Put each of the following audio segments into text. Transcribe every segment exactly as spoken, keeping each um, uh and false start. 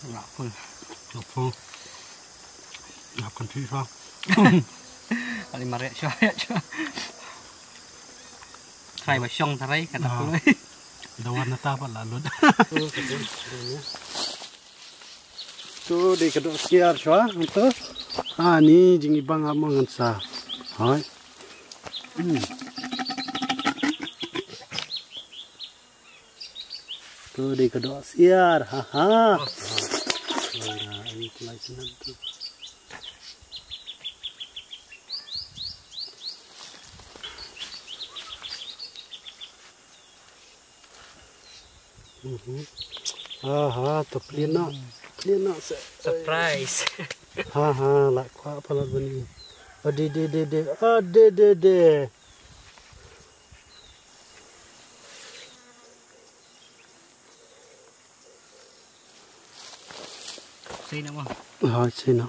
Ngap pun. Ngap pun. Ngap kan thi shuwa. Ali maret shuwa, shuwa. Trai ba shong trai kata pun. Dawan nata pat la lut. Tu dei ka doh siar shuwa, tu. Ha, ni jingibang amo ngan sa. Hai. Hmm. Tu dei ka doh siar, ha ha. Mhm. Ha ha, to plian noh. Plian noh se. Surprise. Ha ha, la kwah palat bani. Oh, de de de de. Ah, de de de. Sei na mo. Ha, sei na.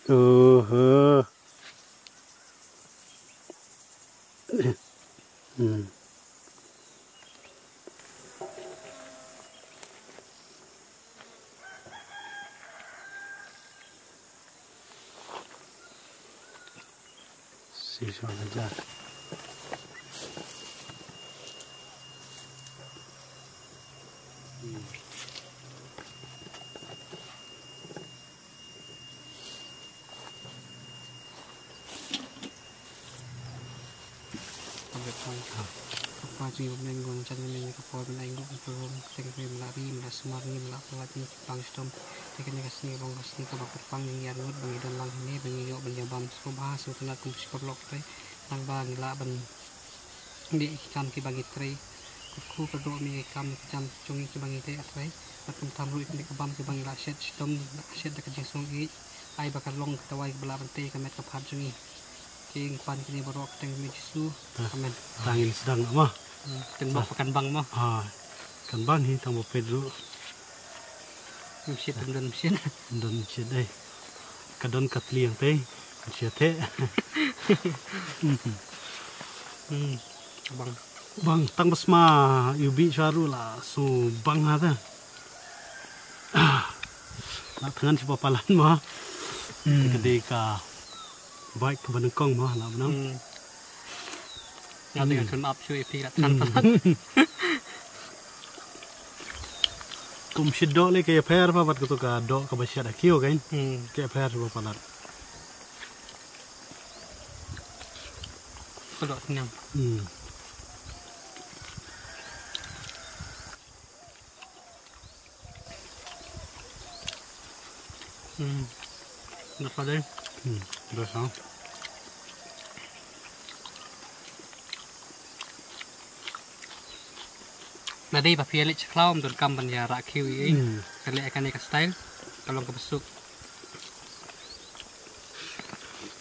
Oh, ha. Hmm. Shisha ka ja. Kpa jong ngi ba ha bneng, ngin jan mynne ka por ban ai nguh ban pynrung, teng ngi ba la ri, ba la sumar, ngi ba la pynlait, ngi pang shitom. Te kane ka sngi long ka sngi kaba kyrpang jong ngi arngut ba ngi don lang hangne ba ngi ïoh ban ïa bam sngewbha sngewtynnat kum shi paralok, te nang ba ngi lah ban leh ki kam kiba ngi trei. Kyrkhu kyrdoh ïa ki kam ki jam jong ngi kiba ngi leh, A Trai. Bad khamtam ruh ïa kane ka bam kaba ngi la shet shitom, la shet da ka jingsngewbha. Ai ba ka long ka dawai kaba lah ban tei ka met ka phad jong ngi. Ki ngi pan kine baroh ha ka kyrteng jong U Jisu. Amen. Tang ngin sdang mo. Hmm, kan bang mo. Ha. Kan bang hi tang ba peit ruh. Mynsiem, ym don mynsiem. Ym don mynsiem, eh. Ka don ka tliang te. Mynsiem te. Hmm. Bang. Bang tang ba sma U B sha ruh la shu bang ha te. Ah. La thngan shu ba palat mo. Hmm. Te ka dei ka bike kaba nyngkong mo la bnang. Hmm. Nga te nga chun ap shu ïa phi la thngan palat. Kum shi doh lei ka ïapher ba bad kato ka doh kaba shet ha kiew kein. Hmm. Ka ïapher shu ba palat. Ka doh thngan. Hmm. Hmm. Napa dei? Hmm. Best, ha? Lada dei ba phi ïa leit sha khlaw ym donkam ban ïa rah kiew ei ei. Hmm. Ka leh kane ka style ka long kaba suk.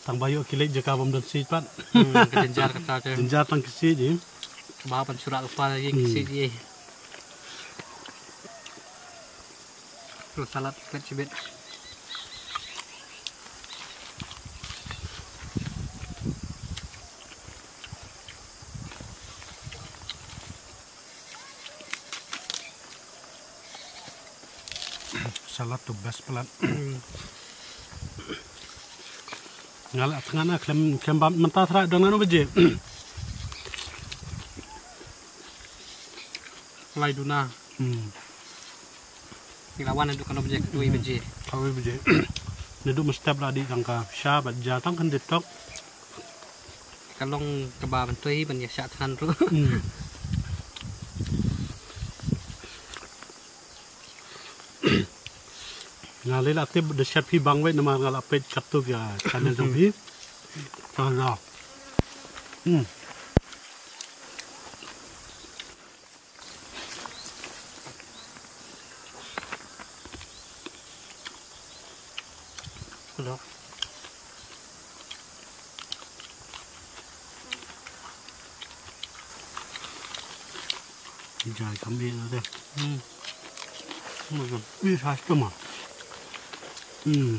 Tang ba ïoh ki leit jaka bym don siej pat. Hmm, ka jynjar kata te. Jynjar tang ki siej, eh. Ba ban shu rah lypa ïa ki siej, eh. Ruh salad klet shibit. Salad to best palat. Hmm. Nga la thngan na khlem, khlem bam mynta, thrang don ngan baje. Lai duna. Hmm. Ngi la wan naduh kano baje, ka dui baje. Ka dui baje. Naduh mynstep la dih tang ka sha bad ja tang kan dep tok. Ka long kaba myntoi ban ïa shah thngan ruh. Hmm. Nga lei la tip da shet phi bang wei namar nga la peit katto ka channel jong phi. Ka la. Hmm. Hello. Jai kami na de. Hmm. Hmm. Ih, sa cuma. Hmm.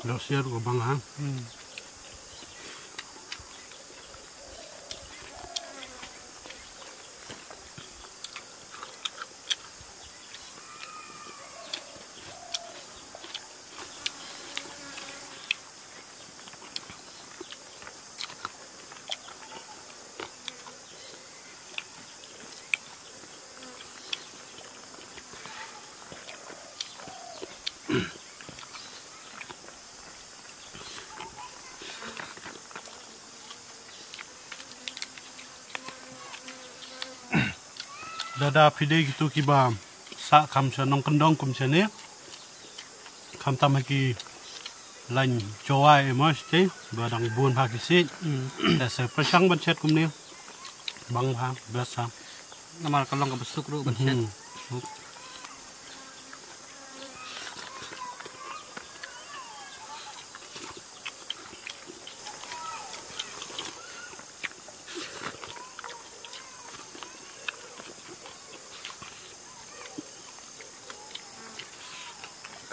Doh siar ka bang ha. Hmm. Lada phi dei kito kiba sah kam sha nongkyndong kum shane. Khamtam ha ki lain Jowai, eh, mo, shatei ba dang bun ha ki siej. Hmm. Te sa pyrshang ban shet kumne. Bang ha, best ha. Namar ka long kaba suk ruh ban shet. Hmm.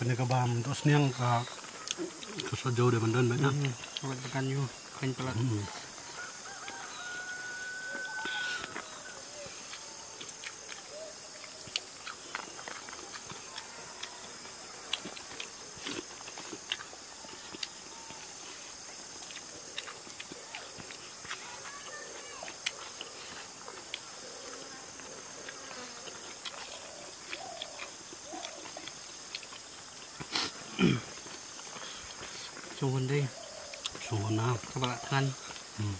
Kane ka bam doh sniang ka, ka sot jew dei ban don bad na. Hmm, ka bad kan yu, kan palat. Hmm. Sung hun dei. Sung hun na. Kaba la thngan. Hmm.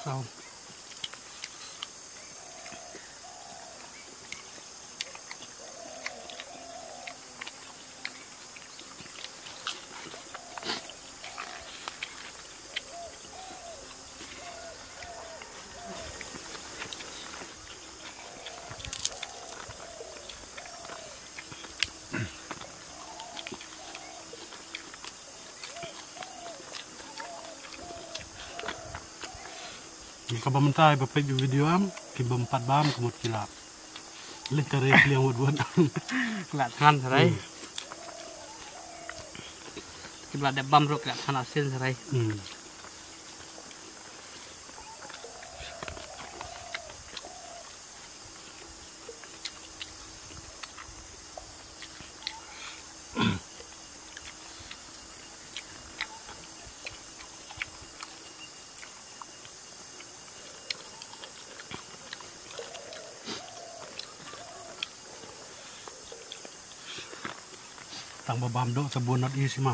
Saw. Ïa kaba mynta ba peit ïa u video, em, ki bym pat bam ka mut ki la leit tare pliang wut wut. Ki la thngan tare. Hmm. Ki la dep bam ruh ki la thngan arsien tare. Hmm. Tang ba bam doh sa bun not isi ma.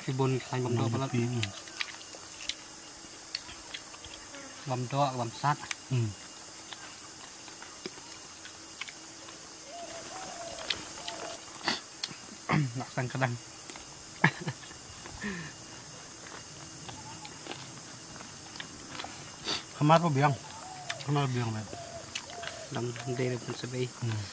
Ki bun ki sain bam doh palat. Pi, hmm. Bam doh, bam sat. Hmm. Nak sang kadang. Hamar pa biang. Hamar biang, mate. Dang dei pun sebai. Hmm.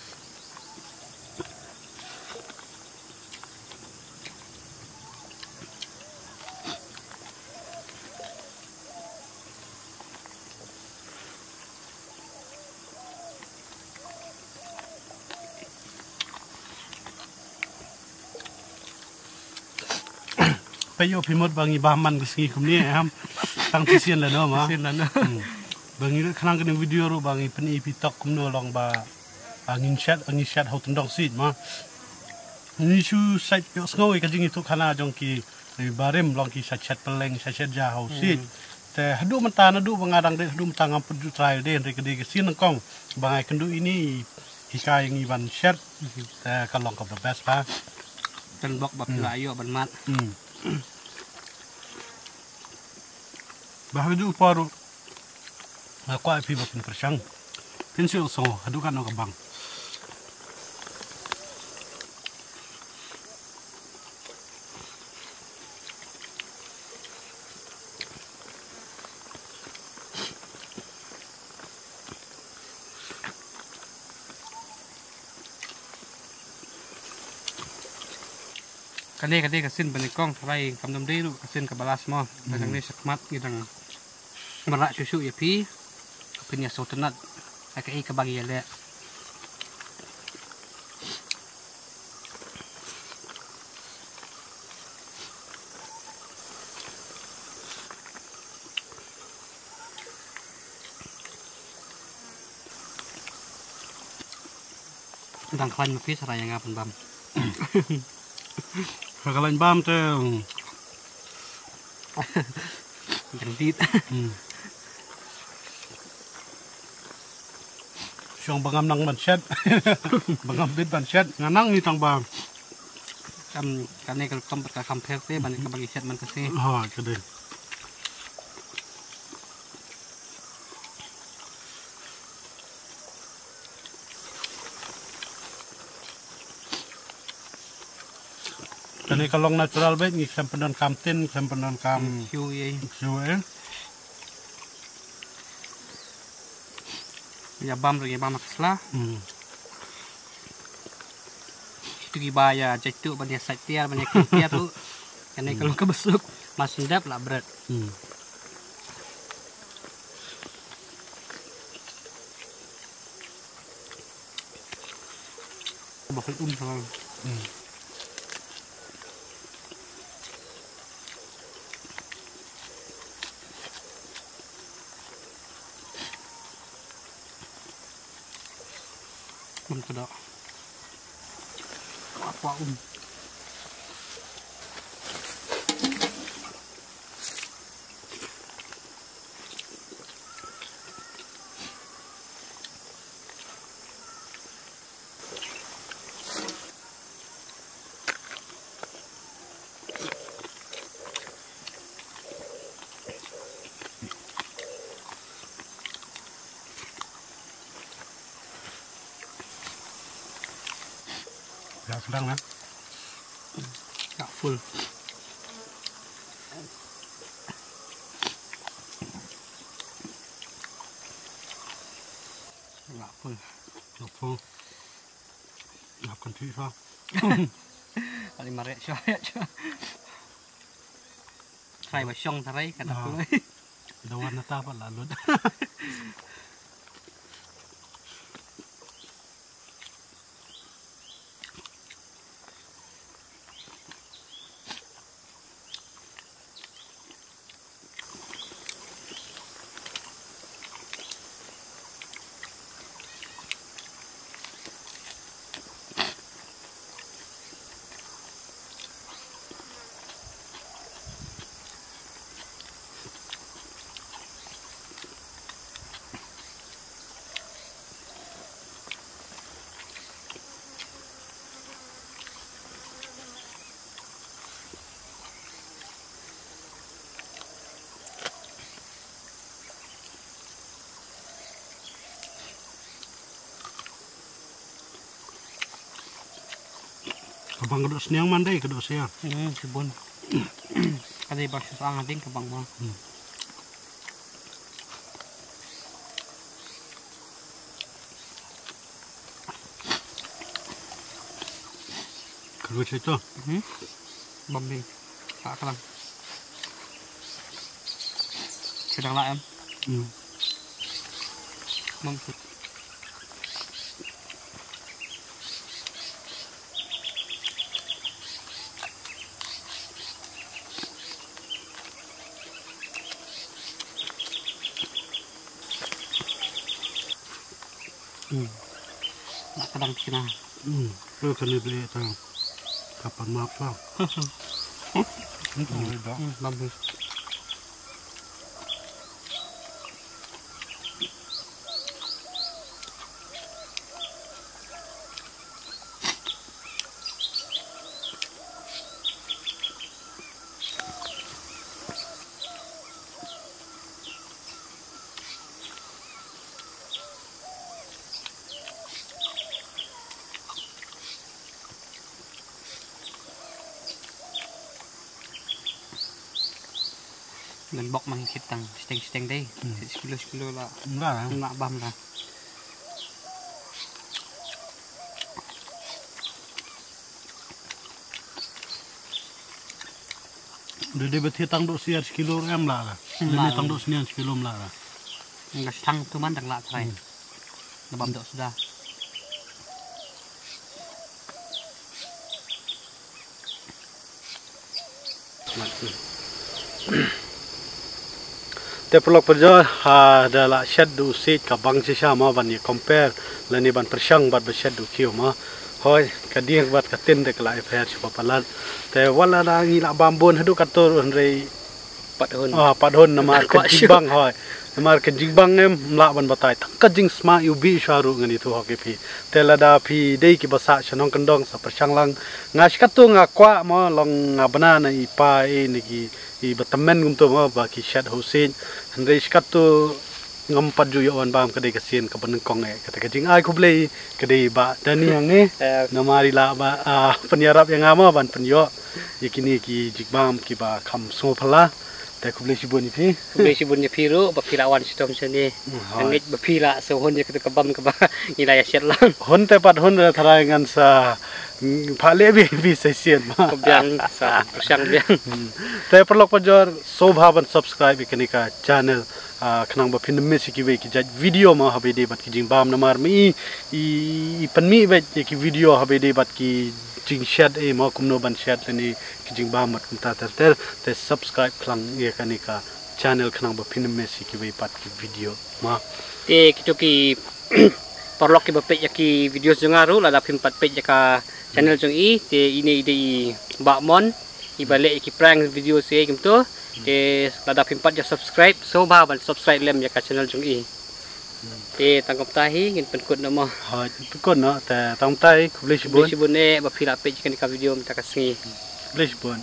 Peit ïoh phi mut ba ngi bam man ka sngi kumne, em. Tang shisien lano ma. Shisien lano. Hmm. Ba ngi khnang kane video ruh ba ngi pyni phi tok kumno long ba, ah, ngin shet, ngi shet ha u tyndong siej ma. Ngi shu shet ïohsngew ïa ka jingïathuhkhana jong ki barim long ki shet shet pylleng, shet shet ja ha u siej. Hmm. Te haduh mynta naduh ba nga dang dei haduh mynta ngam pat ju try de, hynrei ka dei ka sien nyngkong ba nga ïakynduh ïa ine i hikai ïa ngi ban shet. Hmm. Te ka long kaba best ba. Tang bok ba phi la ïoh ban mad. Hmm. Ba haduh por ruh nga kwah ïa phi ba phin pyrshang. Phin shu ïohsngew haduh katno ka bang. Kane ka dei ka sien ba nyngkong, tharai kam dei ruh ka sien kaba last mo. Ka dang dei shakhmat ngi dang mareh shuh shuh ïa phi. Phin ïa sngewtynnat. Ka ei kaba ngi ïaleh. Dang khlaiñ ma phi, sa ïa nga pynbam. Ka khlaiñ bam te. Dang dit. Hmm. Shong ba ngam nang ban shet. Ba ngam bit ban shet. Nga nang ni tang ba. Kam, kane ka kam, ka kam pher te, ban ka ba ngi shet man ka se. Ha, ka dei. Kane ka long natural beit, ngi khlem pyndonkam tin, khlem pyndonkam Hmm, shu ei. shu ei. Ïa bam ruh, ïa bam ha ka sla. Hmm. Kitu kiba ïa jait tu, ban ïa sait tiar, ban ïa khlem tiar tu. Kane ka long kaba suk, ma sngewdep la bret. Hmm. Ba khoi um ha. Hmm. Bam ka doh. Kwah, kwah um. Ïa, kdang na. Ïa, full. Ïa, full. Ïa, full. Ïa, kan thi sa. Kali mare shuwa, ïa, shuwa. Try ba shong tharai, kata Ah. pun. Da wan na ta pat la lut. Ka bang ka doh sniang man dei, ka doh sia. Hmm, shibun. Ka dei ba shu sa nga ding ka bang ba. Hmm. Ka ruh sia to. Hmm. Bam ding. Sa ka lang. Sedang lah em. Hmm. Bam. Hmm. Nak kadang kena. Hmm. Ke kene beli ta. Kapan maaf lah. Hmm. Hmm. Hmm. Bagus. Ngan bok mang khit tang steng steng dei. Hmm. Kilo kilo la. Enggak lah. Enggak bam lah. Dei dei ba thied tang doh siar shi kilo em lah la. Dei dei tang doh sniang shi kilo em lah la. Nga shtang tu man dang lah trai. Hmm. Nabam dok suda. Te paralok parajor, ha da la shet da u siej ka bang shisha mo ban ïa compare lane ban pyrshang bad ba shet da u khiew mo. Hooid, ka dieng bad ka tin te ka la ïapher sha palat. Te wat la da ngi la bam bun haduh katto hynrei pat hun. Ah, pat hun namar ka jingbang, hooid. Namar ka jingbang em lah ban batai. Tang ka jingsma ïa u bih shuwa ruh ngan ïathuh hok ïa phi. Te lada phi dei kiba sah shnong kyndong sa pyrshang lang. Nga shi katto nga kwah mo long nga bna na i pa i na ki i ba tymmen kumto mo ba ki shet ha u siej. Hynrei shi katto ngam pat ju ïoh wan bam ka dei ka sien kaba nyngkong eh. Kata ka jingai khublei ka dei ba Dani hangne. Namar i lah ba, ah, pynïarap ïa nga mo ban pynïoh ïa kine ki jingbam kiba kham sngewphylla. Te khublei shibun ïa phi. Khublei shibun ïa phi ruh ba phi la wan shitom shane. Nga ngeit ba phi la sngewhun ïa kata ka bam kaba ngi la ïa shet lang. Hun te pat hun re tharai ngan sa, mm, phah leh beit beit sa shisien ma. Ka biang sa pyrshang biang. Te paralok parajor sngewbha ban subscribe ïa kane ka channel. Ah, khnang ba phin ym miss ïa kiwei ki jait video mo haba ïadei bad ki jingbam namar ma i, i, i pynmih beit ïa ki video haba ïadei bad ki jingshet, eh, mo kumno ban shet lane ki jingbam bad kumta ter ter. Te subscribe lang ïa kane ka channel khnang ba phin ym miss ïa kiwei pat ki video mo. Te kito ki paralok kiba peit ïa ki video jong nga ruh lada phim pat peit ïa ka channel jong i te ine i dei i Bah Mon. Iba leh ïa ki prank video se kumto. Te lada phim pat ïa subscribe, sngewbha ban subscribe lem ïa ka channel jong i. Te tang kumta hi ngin pynkut noh mo. Ha, pynkut noh, te tang kumta hi khublei shibun. Khublei shibun eh ba phi la peit ïa kane ka video mynta ka sngi. Khublei shibun.